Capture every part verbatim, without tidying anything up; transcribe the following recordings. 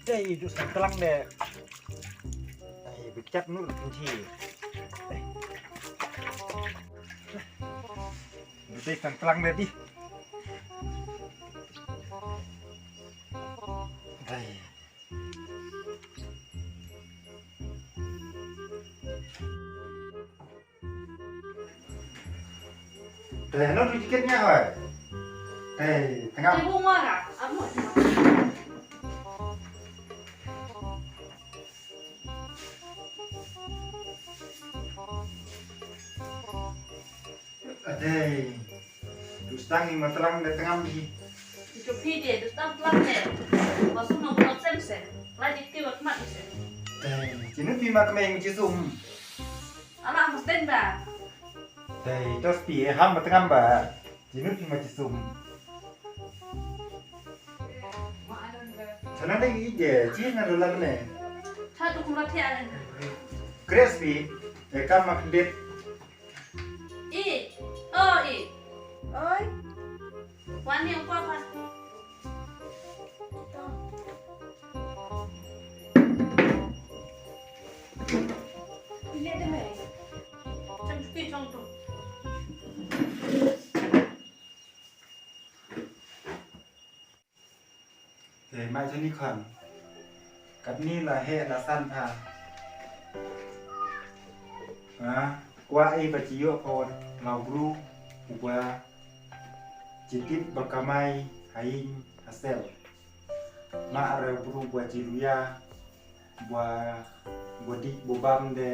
Dei, du sdang tlang de. Dei, bikchat nur kunci. Dei, du sdang tlang de di. Dei. Te, no tu jiket nya hoi. Te, tengah. Te bunga ka, amu. Adei. Dus tang i matlang de tengam di. Itu phi de, dus tang tlang de. Wasum nang buat sem se. Lagi ti wat mat se. Adei, kinu phi ma kemeng jisum. Ala mas den ba. Adei, tos phi ham matengam ba. Kinu phi ma jisum. Sana de ide, chin na dolar ne. Satu kumra thia ne. Crispy, e kam mak dit. I, oh i. Oi. Wani apa apa. Ile de me. Chang suki chang tu. Te mai jani khon. Katni la he la san pha. Ha, kwah i ba chi yoh pha wan la bru uba chi tip ba kamai ha ïing ha sem. Ma are bru ba chi ruya ba, ba dik ba bam de.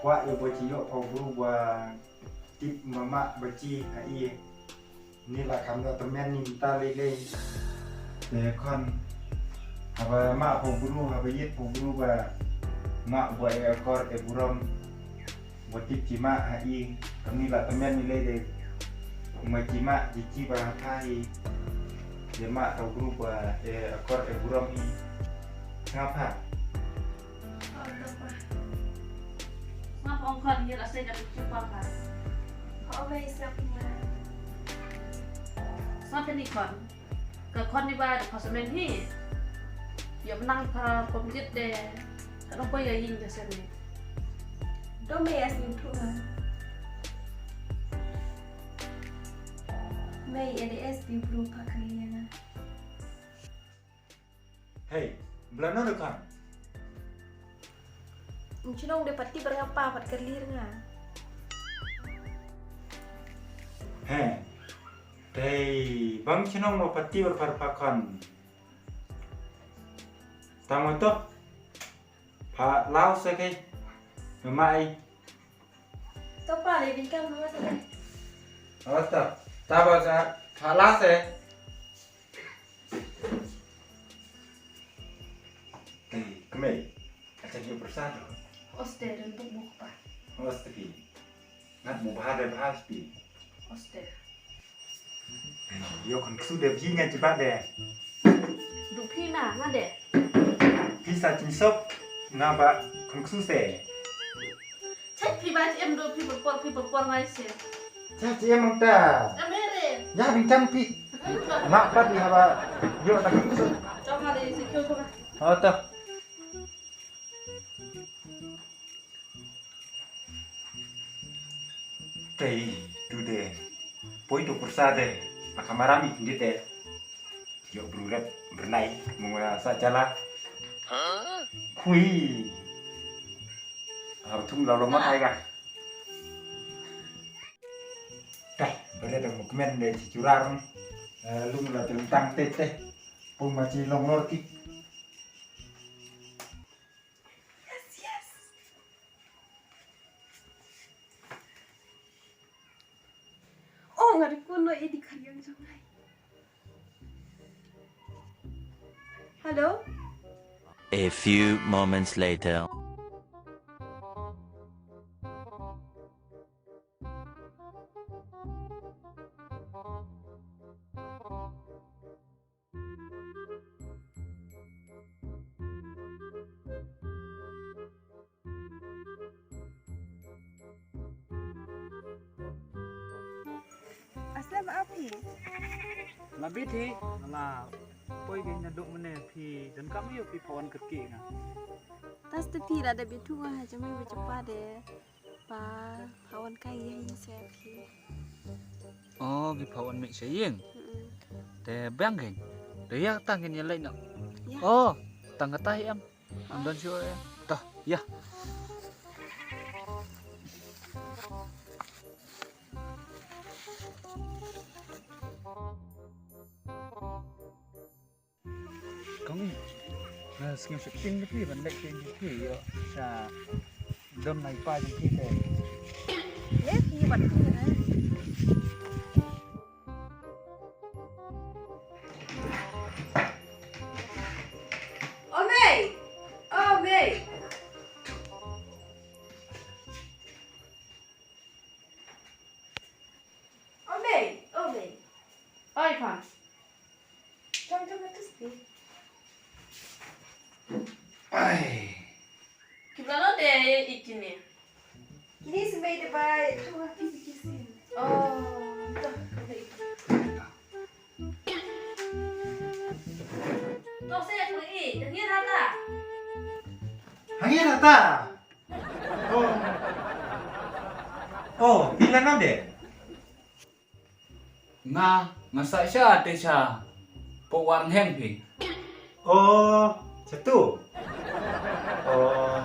Kwah i ba chi yoh pha bru ba tip ma ma ba chi ha i. Ni la kam da tymmen ni mynta lei lei. Te khon haba ma pha bru, haba yit pha bru ba ma ba e akor e burom. Ba tip chi ma ha i. Kam ni la tymmen ni lei lei. Ma chi ma chi chi ba ha pha i. Te ma pha bru ba e akor e burom i. Nga pha. Sngap ong khon, ngi la sdang da phi pha pha. Ho, mei sngap ma. Sngap ni khon. Ka khon ni ba ka semen hi. Ïa menang pha pom jit de. Ka dong poi ïa ïing ka semen. Do mei as ni thu ma. Mei A D S bi bru pha ka ïa nga. Hei, bla no de khon. Chnong de pati bar nga pa pat ka lir nga. He. Tei, bang chnong no pati bar par pa khon. Tang to. Pha lau se ke. Mai. To pa le bin kam no se. Asta. Ta ba sa pha la se. Tei, kmei. Acha ni persado. Oste, dan tuk buk pa. Oste pi. Ngat mu bahar de bahar pi. Oste. Yo kan ksu de pi ngan chibat de. Du phi na nga de. Phi sa chin sop nga ba kan ksu se. Chat phi ba chi em do phi por phi por ngai se. Chat chi em ta. Em here. Ya bin chan phi. Ma pat ni haba yo ta kan ksu. Chong ma de si kyo ko ba. Oh ta. Tei, tu de. Poi tu kursa de. Aka maram i kendit de. Yo bru rep bernai mung sa jala. Khui. Au thum lau lo mat ai ga. Tei, bere dang mukmen de ci curar. Lung la tentang tete. Pung ma ci long lor ki. Yes, yes. Oh, nga ri kuno e di kariang jong ai. Hello? A few moments later. Aslem api. Labit hi, ala. Poi kein naduh mynne phi donkam ïa phi phawan kyrkieh nga. Tas te phi la da bithu nga ha jemai ba japa de. Ba phawan kai ïa hi se phi. Oh, phi phawan mih sha ïing. Mm-mm. Te biang kein. Te ïa tang kein ïa leit noh. Ïa. Oh, tang kata hi em. Am don shuh em. Toh, ïa. Kong, nga sngew sheptieng ïa phi ban leit ïa phi ïoh sha don lai pa ïa phi te. Ïa phi ban phi na. O mei! O mei! O mei! O mei! Oi pa. Jom jom tu spi. Ai. Ki ba lo de i kine. Kine symbai de bai tu ha ki ki sin. Oh, tu. To se tu i, tu ni rata. Hangi rata. Oh. Oh, phi la nam de? Nga, nga sah sha te sha pok war ngeng phi. Oh, sha tu. Oh.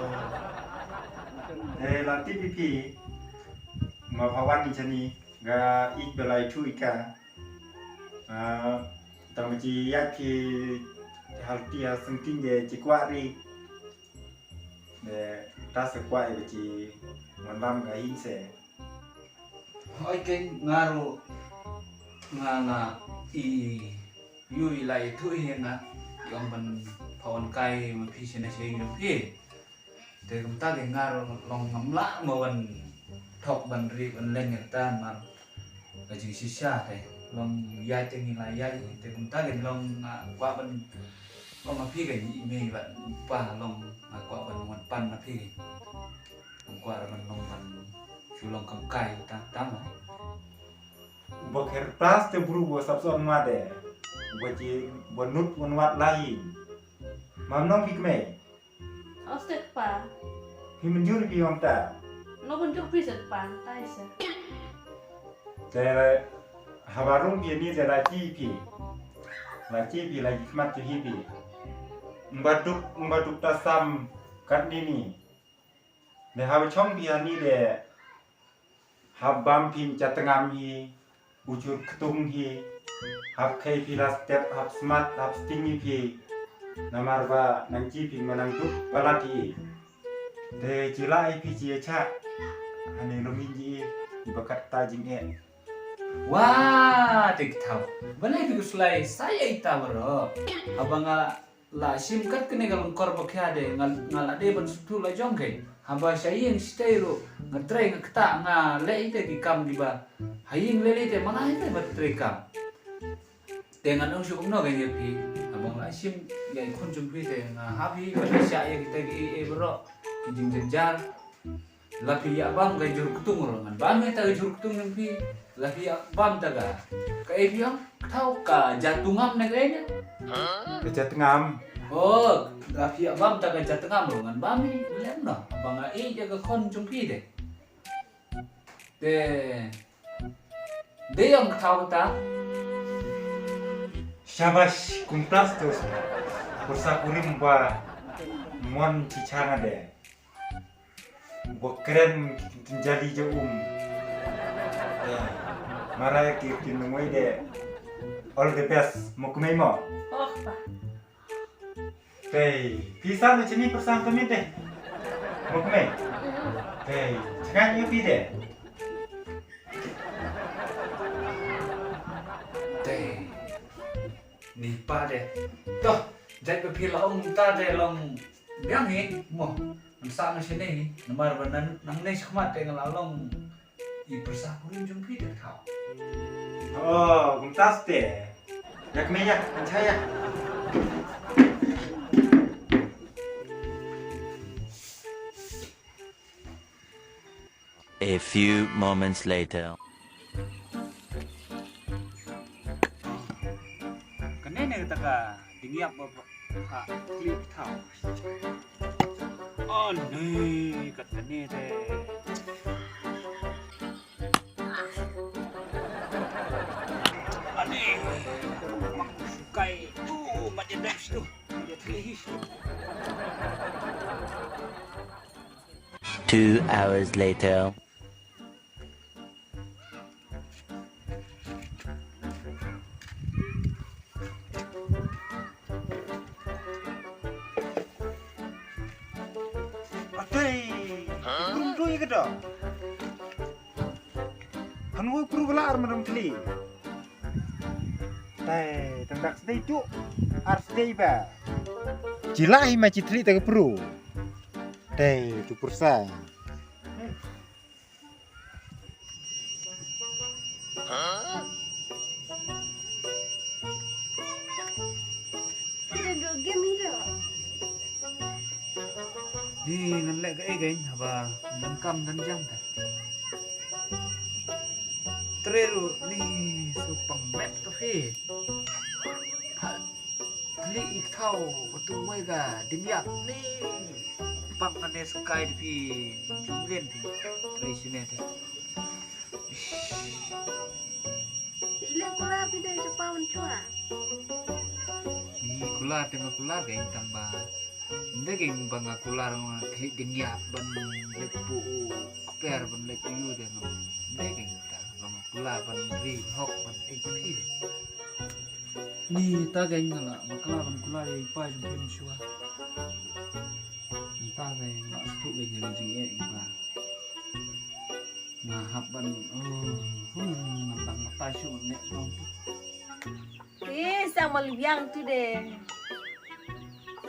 Eh, la tip ïa phi. Nga phawan ni shani. Nga ïeit ba lai tu ïa ka. Ah, tang ba ji ïa ki halti ha sengting de ji kwah ri. De ta se kwah ïa ba ji ngan lam ka hin se. Hoi keng nga ruh nga la i yu i la i tu i nga i ong ban phawan kai ma phi shane shane jong phi. Te kumta keng nga ruh long ngam lah mo ban thok ban ri ban leng ïa ta mar ka jingshisha te long ïa te ngi la ïa te kumta keng long nga kwah ban long ma phi keng i mei ban pa long nga kwah ban wan pan ma phi keng. Kwah ban long ban shu long kam kai ta ta mo. Ba kher tas te bru ba sap son ma de. Ba ji ba nut wan wat lai. Mam nong phi kmei. Aus te pa. Phi mynjur phi wan ta. No mynjur phi se pa ta isa. Te haba rung phi ni te la ji phi. La ji phi la ji khmat ji phi. Mbaduk mbaduk ta sam kat ni ni. De haba chong phi ani de hap bam phi ja tngam hi, u jur ktung hi, hap khei phi la step, hap smat, hap sting hi phi. Namar ba nang ji phi ma nang duk palat hi. De ji la ai phi ji cha. Ani lum hi ji ba kat ta jing e. Wa te ki thaw. Balei phi kuslai sa ya ita baro. Haba nga la shim kat kane ka longkor ba khia de nga la de ban sutu la jong ke. Haba sha ïing sitei ruh nga trei nga kta nga leh ite ki kam kiba ha ïing leh ite ma nga ite ba trei kam. Te ngan ong shu kumno ka ïa phi haba nga la shim ïa i khun jong phi te nga hap hi ban sha ïa kita ki ei ei baroh ki jingjynjar. La phi ïa bam ka jur ktung ruh ngan bam ïa ta ka jur ktung jong phi. La phi ïa bam ta ka ka ei phi ong ka thaw ka jatungam ne ka ei ne. Ka jatngam. Oh, la phi ïa bam ta ka jatngam ruh ngan bam ïa lem no ba nga ei ïa ka khon jong phi de. Te de ong ka thaw ta. Shabash, kumtas tus. Pursa kurim ba mon chichang de. Ba kren ki jali ja um. Marai ki kin ngoi de. All the best mo kumai mo. Oh pa. Tei, pisa na chini persang kami tei. Mo kumai. Tei, changa ni pi de. Tei. Ni pa de. Toh, jai ba phi la ong ta de long biang hi mo. Nang sa na sini ni. Namar ba nang nang ne shkmat de nang la long. I pyrsa kurim jong phi de thaw. Oh, kumtas te. Yak me yak, nang cha yak. A few moments later. Kane ne kata ka Ding ïap ba ha klik thaw. Oh ne, kat kane te. Ani. Kai. Oh, mat ïa dai shu. Mat ïa thli hi shu. Two hours later. Atei, rum tu ïa ka da. Han wei pru bala ar madam thli. Tei, tang dak sedei tu, ar sedei ba. Jila hi ma chi thli ta ka pru. Tei, tu pursa. Kita dua game itu. Di ngan lek ka ei kein haba ngan kam ngan jam ta. Treru ni supang met tu hi. Pha Klik i thaw, batu wei ka ding ïap ni. Pang kane skai di phi jumlien phi. Trei sine te. Ile kula phi dei sepa menchua. Ni kula te nga kula ka intang ba. Nda ka ba nga kula nga klik ding ïap ban lek pu u kper ban lek yu de nga. Nda ka intang ba nga kula ban ri hok ban ek phi de. Ni ta ka nga la ba kala ban kula ïa i pa jong phi mynshuwa. Ni ta ka nga la stuk ïa ka jingeh i pa. Nga hap ban, oh, hmm, nga tang mata shu ne tong tu. Eh, sang maliang tu de.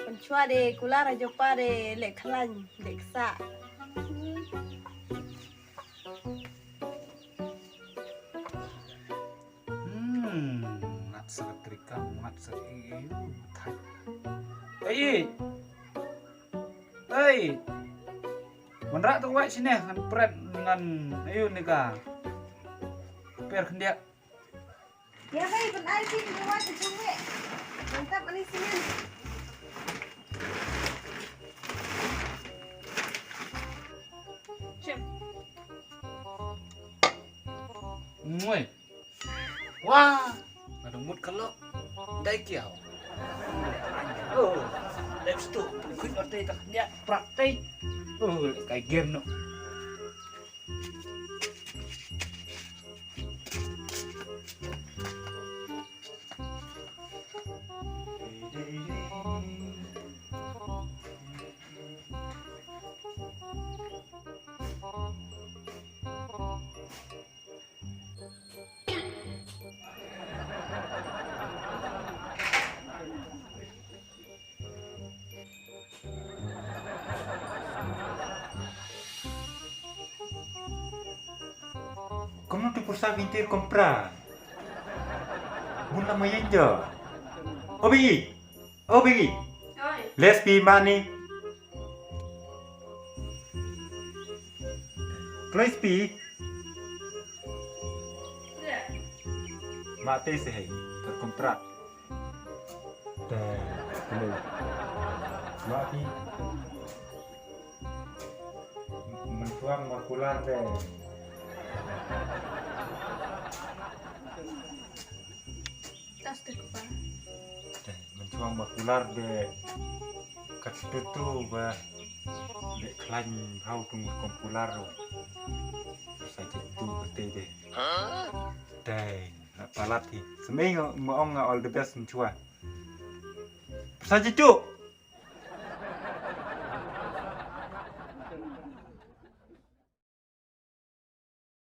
Mynshuwa de kula raja pa de lek khlaiñ lek ksa. Hmm, ngat sa ka trika, ngat sa ka iu, thai. Ei, ei. Wanrah tu wai sini, ngan pret, ngan, ayu ni ka. Per khyndiat. Ya, hei, ban ai phi tu wai tu wai. Mantap, ani sini. Chem. Ngoi. Wah, nga dang mut ka lok. Dai kiaw. Oh, let's do. Kuit otai tak nyak prak tai. Oh, kai game no. Kumno tu pursa vintir comprar? Bun la mayenja. Obi, obi. Oi. Let's be money. Kloi spi. Mate se hei, ter kontrak. Te, kene. Mati. Mentuang makular de. Tas tu kepala. Dei, mynchwa ba kular de kat tu tu ba de khlaiñ hau tu ngut kum kular ru. Sa jitu bete de. Dei, la palat hi. Semei nga ong nga all the best mynchwa. Sa jitu.